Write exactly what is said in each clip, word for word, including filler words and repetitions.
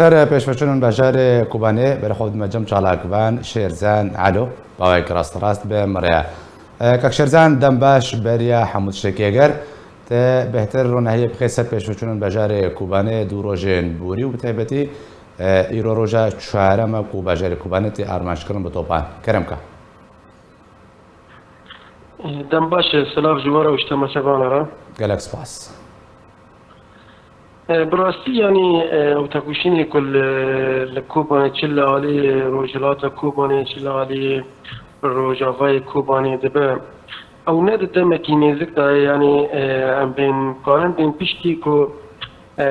Ser pêşveçûnên bajarê Kobanê, berê xwe dime cem çalakvan Şêrzen Elo, bawek rast rast bi min re ye. E, kak Şêrzen, dem baş, beriya hemû tiştekê, eger te bêhtir ronahiyê bixê ser pêşveçûnên bajarê Kobanê du rojên borî û bi taybetî, e, îro roja çarem e ku bajarê Kobanê tê armanc kirin bi topan. Kerem ke. Dem baş, silav ji we re û ji temaşevana re. Gelek spas. E, bi rastî, yanî, e, ew tekoşînê ku li, li Kobanê, çi li alî Rojhilata Kobanê, çi li alî Rojavayê Kobanê dibe, ew ne di demekî nêzik de ye, yanî, e, em bên, karin bên piştî ku, e, e,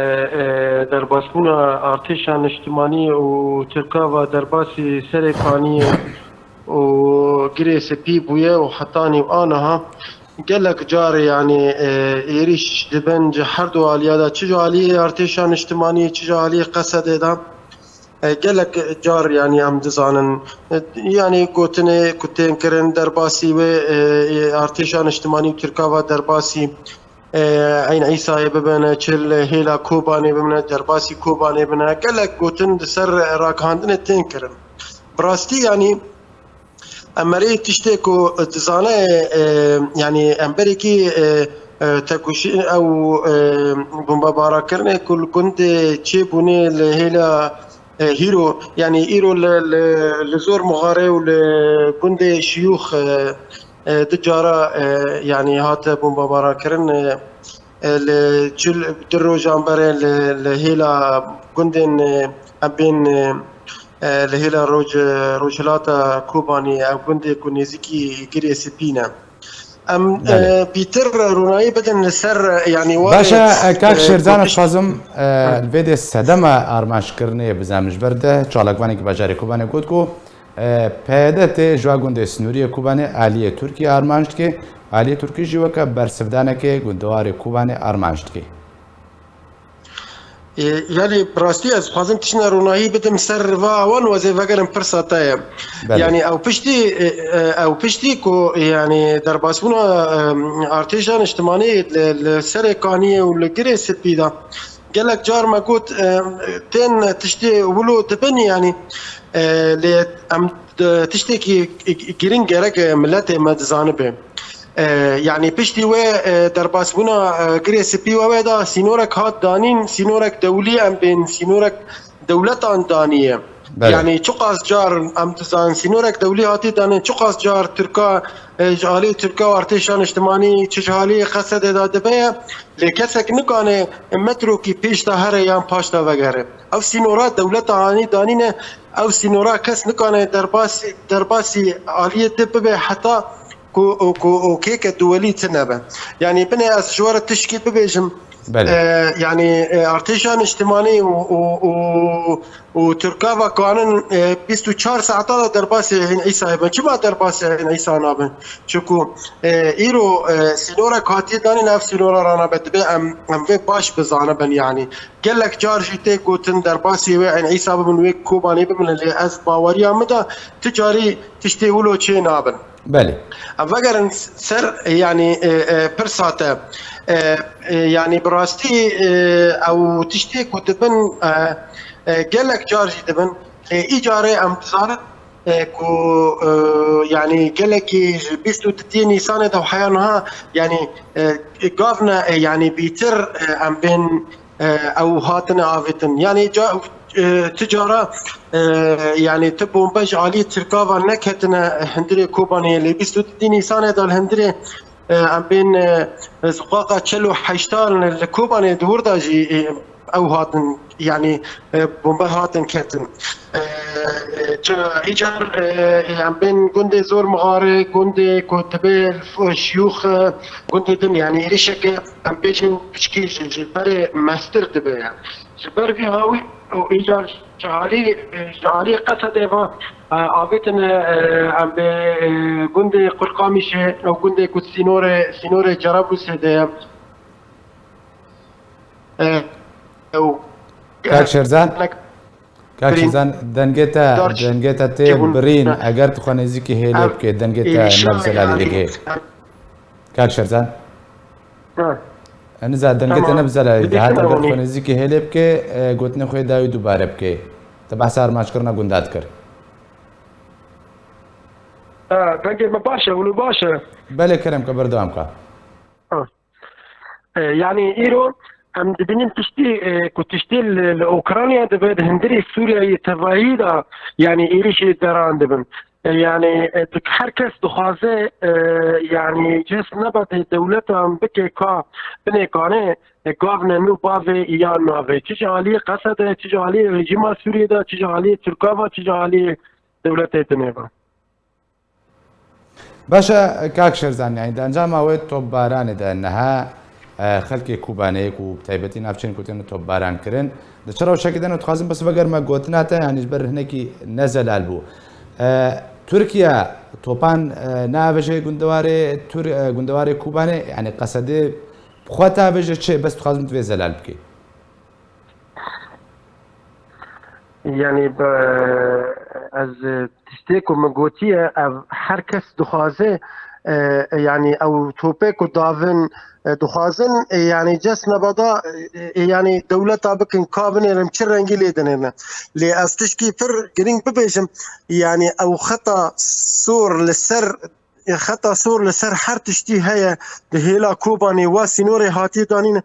derbasbûna artêşa niştimanî û Tirka ve derbasî Serê Kaniyê û Girê Spî bûye û hetanî û aniha gelek car, yanî, e, êrîş dibin ji her du aliya de, çi ji aliyê artêşa niştimanî, çi ji aliyê Qesedê de. E, gelek car, yanî, em dizanin, e, yanî, gotinê ku tên kirin derbasî wê, e, e, artêşa niştimanî û Tirka ve derbasî, e, Eyn Îsayê bibin, çi li hêla Kobanê bibin, derbasî Kobanê bibin. Gelek gotin di ser ragihandinê tên kirin. Bi rastî, yanî, Em merê tiştê ku dizane, e, yanî em berekî, e, e, tekoşîn ew, e, bombebarakirinê ku li gundê çêbûnê li hêla, e, hîro, yanî îro li, li, li Zor Mixarê û li gundê Şiyûx, e, e, du cara, e, yanî hate bombebarakirin, e, e, li çil du rojan berê li, li hêla gundên, e, em bên, e, e, li hêla roj-, rojhilata Kobanî, ev gundê ku nêzîkî Girê Spî ne. Em, Belê. e, pîtir ronayî bidin li ser, yanî, Baş e, warê, e, kak e, Şêrzan, ez gotiş- dixwazim, e, Hı. li vê dê sedema armanjkirinê bizanîm. Ji ber de çalakvanekî bajarê Kobanê got ku, e, P Y D tê ji wa gundê sînorî yê Kobanê aliyê Tirkiyê armanc dike, aliyê Tirkî jî weke bersivdanekê gundewarê Kobanê armanc dike. E, yanî, bi rastî ez dixwazim tiştine ronahî bidim ser va wan, wezê vegerin pirsa te ye. Belê. Yanî, ew piştî, e, e, ew piştî ku, yanî, derbasbûna, e, artêşa niştimanî li, li Serê Kaniyê û li Girê Spî de gelek car me got, e, tên tiştê wilo dibin, yanî, e, lê em, e, tiştekî giring gerek, e, miletê me dizanibe. E, yanî piştî wê, e, derbasbûna, e, Girê Spî we wê de sînorek hat danîn, sînorek dewlî em bên, sînorek dewletan daniye. Belê. Yanî çiqas car em dizanin sînorek dewlî hatî danîn, çiqas car Tirka, e, ji alî Tirka û artêşa niştimanî çi ji alî Qesedê de dibe ye, lê kesek nikane metrokî pêş de here yan paş de vegere. Ev sînora dewleta anî danîne, ew sînora kes nikane derbasî, derbasî aliyê te bibe heta ku, ku, ku kêke duwelî tune be. Yanî binê ez ji we re tişkî bibêjim. Belê. E, yanî, e, artêşa niştimanî û, û, û, û Tirka ve kanin, e, bîst û çar saeta de derbasî Eyn Îsayê bin. Çima derbasî Eyn Îsa nabin? Çunku, e, îro, e, sînorek hatiye danîn, ev sînora ranabe. Dibe em, em vê baş bizanibin, yanî. Gelek car jî tê gotin derbasî wê Eyn Îsa bibin, wê Kobanê bibin, lê ez baweriya min de ti carî tiştê wilo çê nabin. Belê. Em vegerin ser, yanî, e, e, pirsa te. E, e, yanî bi rastî, e, ew tiştê ku dibin, e, e, gelek car jî dibin. E, îcarê em dizanin, e, ku, e, yanî gelekî ji bîst û didiyê Nîsanê de heya niha, yanî, e, gav ne, e, yanî bîtir, e, em bên e, ew hatine avêtin. Yanî ca-, e, ti cara, e, yanî ti bombe ji alî Tirka ve neketine hundirê Kobanê, lê bîst û du Nîsanê de li hundirê, e, em bên, e, ziqaqa çel û heştan li Kobanê di wir de jî, e, ew hatin, yanî, e, bombe hatin ketin. E, e, ca-, îcar, e, em bên gundê Zor Mixarê, gundê ku dibe F-, Şiyûx, e, gundê din, yanî êrişeke em bêjin piçkî ji, ji berê mestir dibe. Ji ber vî hawî û îcar ji alî, ji alî Qesedê ve, e, avêtine, e, em bê, e, gundê Qurqamîşê û gundê ku sînorê, sînorê Cerablûsê de ye. E, û, Kak Şêrzan? Kak Şêrzan, dengê te, dengê te tê birîn, eger tu xwe nêzîkî hêlê bikê, dengê te ne bi zelalî digihê. Kak Şêrzan? Niza, dengê te ne bi zelalî de hate, ber xwe nêzîkî hêlê bike, e, gotinê xwe dawî dubare bike. Te behsa armanckirina gunda dikir. Ha, dengê me baş e, hûn baş e. Belê, kerem ke, berdewam ke. Ha. E, yanî îro em dibînin tiştî, e, ku tiştî li, li Ukrayna dibe, di hundirê Sûriyeyê tevahî de, yanî êrîşê deran dibin. E, yanî, e, di-, her kes dixwaze, e, yanî cihs nebate dewletan bike ka binêkane, e, gavne nû bavê yan navê. Çi ji aliyê Qesede, çi ji aliyê rejîma Sûriyê de, çi ji aliyê Tirka ve, çi ji aliyê dewletê dinê ve. Baş e, kak Şêrzan, yanî di encama wê topbaranê de niha, e, xelkê Kobanê ku bi taybetî navçeyên ku têne topbaran kirin, di çi rewşekê de ne, dixwazim bes vegerime gotina te, yanî ji ber hinekî ne zelal bû. E, Tirkiye topan, e, neavêje gundewarê Tur-, e, gundewarê Kobanê, yanî Qesedê bi xwe tavêje çi, bes dixwazim tu vê zelal bikî. Yanî, bi, ez, e, tiştê ku min gotiye, ev her kes dixwaze, e, e, yanî ew topê ku davin, e, dixwazin, e, yanî cihs nebada, e, e, yanî dewleta bikin ka binêrin, çi rengî lê dinêrin. Lê ez tişkî pir girîng bibêjim, yanî ew xeta sor li ser, e, xeta sor li ser her tiştî heye di hêla Kobanê wa sînorê hatiye danîn.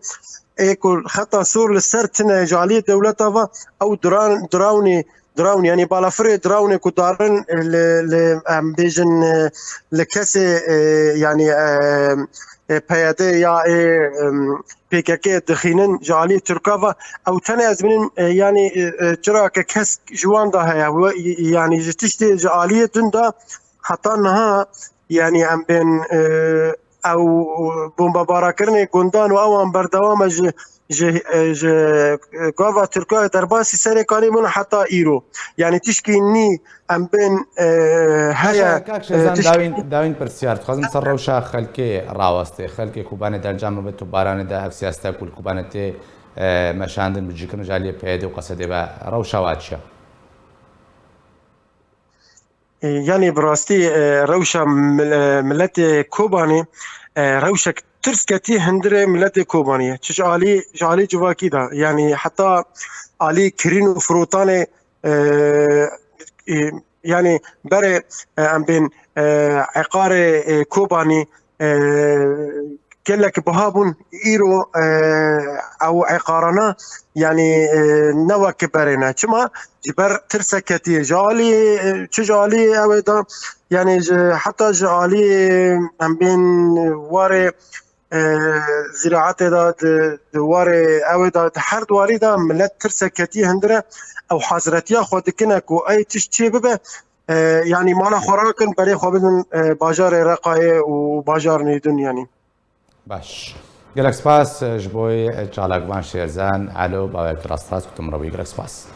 Ê ku xeta sor li ser tine ji aliyê dewleta ve, ew diran-, dirawnê, dirawn, yanî balafirê dirawnê ku darin li, li, em bêjin, e, li kesê, e, yanî, e, e, P Y D ya ê, em, P K K dixînin ji aliyê Tirka ve, ew tene ez bînim, e, yanî, e, e, çira ke kesk ji wan de heye, we, yanî ji tiştê ji aliyê din de heta niha, yanî em bên, e, ew bombabarakirinê gundan û ewan berdewam e ji, ji, e, ji, e, gava Tirkiye derbasî Serêkanî bûn heta îro. Yanî tişkî nî em bên, e, heye, Kak e, Şêrzan, tişkî dawîn, dawîn pirsiyar. Dixwazim ser rewşa xelkê rawestê. Xelkê Kobanê dencam bibe tu baranê de ev siyasete ku li Kobanê tê, e, meşandin bi cîkirin ji aliyê P Y D û Qesedê ve rewşa wa çi ye? E, yanî bi rastî, e, rewşa mil-, e, miletê Kobanê, e, rewşek tirs ketî hundirê miletê Kobanê ye. Çi ji alî, ji alî civakî de, yanî heta alî kirîn û firotanê, e, e, yanî berê, e, em bên, e, eqarê, e, Kobanî, e, gelek biha bûn. Îro, e, ew eqarana, yanî, e, ne wek berê ne. Çima? Ji ber tirsek ketiye. Ji alî, e, çi ji alî ew ê de, yanî ji, heta ji alî, em bên warê, e, zîraetê de, di, di warê ew ê de, di her du warî de milet tirsek ketiye hundir e. Ew hazretiya xwe dikine ku ey tişt çê bibe, e, yanî mala xwe rakin, berê xwe bidin, e, bajarê Reqayê û bajarên din, yanî. Baş. Gelek spas ji bo çalakvan Şêrzan Elo, bawek rast rast kutum rewî, gelek spas.